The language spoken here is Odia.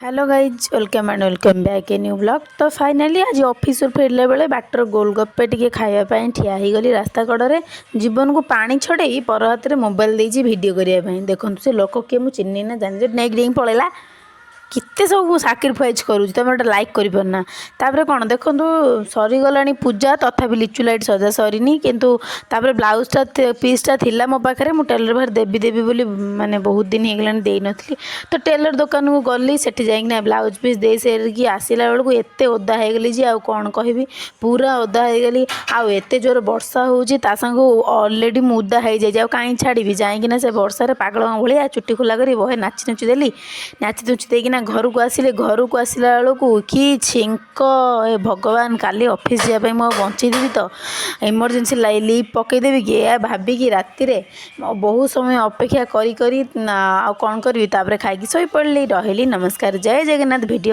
Hello guys, welcome and welcome back a new vlog। ତ ଫାଇନାଲି ଆଜି ଅଫିସରୁ ଫେରିଲା ବେଳେ ବାଟରେ ଗୋଲଗପ୍ପେ ଟିକେ ଖାଇବା ପାଇଁ ଠିଆ ହେଇଗଲି ରାସ୍ତା କଡ଼ରେ। ଜୀବନକୁ ପାଣି ଛଡ଼େଇ ପର ହାତରେ ମୋବାଇଲ ଦେଇଛି ଭିଡ଼ିଓ କରିବା ପାଇଁ। ଦେଖନ୍ତୁ, ସେ ଲୋକ କିଏ ମୁଁ ଚିହ୍ନି ନା ଜାଣିନି, ନେଇକି ନେଇକି ପଳେଇଲା। କେତେ ସବୁ ମୁଁ ସାକ୍ରିଫାଇଜ୍ କରୁଛି, ତୁମେ ଗୋଟେ ଲାଇକ୍ କରିପାରୁନା। ତାପରେ କ'ଣ ଦେଖନ୍ତୁ, ସରିଗଲାଣି ପୂଜା, ତଥାପି ଲିଚୁ ଲାଇଟ୍ ସଜା ସରିନି। କିନ୍ତୁ ତାପରେ ବ୍ଲାଉଜ୍ଟା ପିସ୍ଟା ଥିଲା ମୋ ପାଖରେ, ମୁଁ ଟେଲର୍ ପାଖରେ ଦେବି ଦେବି ବୋଲି ମାନେ ବହୁତ ଦିନ ହେଇଗଲାଣି ଦେଇନଥିଲି। ତ ଟେଲର୍ ଦୋକାନକୁ ଗଲି, ସେଠି ଯାଇକିନା ବ୍ଲାଉଜ୍ ପିସ୍ ଦେଇ ସାରିକି ଆସିଲା ବେଳକୁ ଏତେ ଓଦା ହେଇଗଲି ଯେ ଆଉ କ'ଣ କହିବି, ପୁରା ଓଦା ହେଇଗଲି। ଆଉ ଏତେ ଜୋରେ ବର୍ଷା ହେଉଛି, ତା ସାଙ୍ଗକୁ ଅଲରେଡ଼ି ମୁଁ ଓଦା ହେଇଯାଇଛି, ଆଉ କାହିଁ ଛାଡ଼ିବି? ଯାଇକିନା ସେ ବର୍ଷାରେ ପାଗଳଙ୍କ ଭଳିଆ ଚୁଟି ଖୋଲା କରି ବହେ ନାଚି ନୁଚି ଦେଲି। ନାଚି ନୁଚି ଦେଇକିନା ଘରକୁ ଆସିଲି। ଘରକୁ ଆସିଲା ବେଳକୁ କି ଛିଙ୍କ, ଏ ଭଗବାନ! କାଲି ଅଫିସ୍ ଯିବା ପାଇଁ ମୁଁ ଆଉ ବଞ୍ଚିଥିବି ତ? ଏମର୍ଜେନ୍ସି ଲିଭ୍ ପକାଇଦେବି କି, ଏହା ଭାବିକି ରାତିରେ ବହୁତ ସମୟ ଅପେକ୍ଷା କରି କରି ଆଉ କ'ଣ କରିବି, ତାପରେ ଖାଇକି ଶୋଇପଡ଼ିଲି। ରହିଲି, ନମସ୍କାର, ଜୟ ଜଗନ୍ନାଥ। ଭିଡ଼ିଓ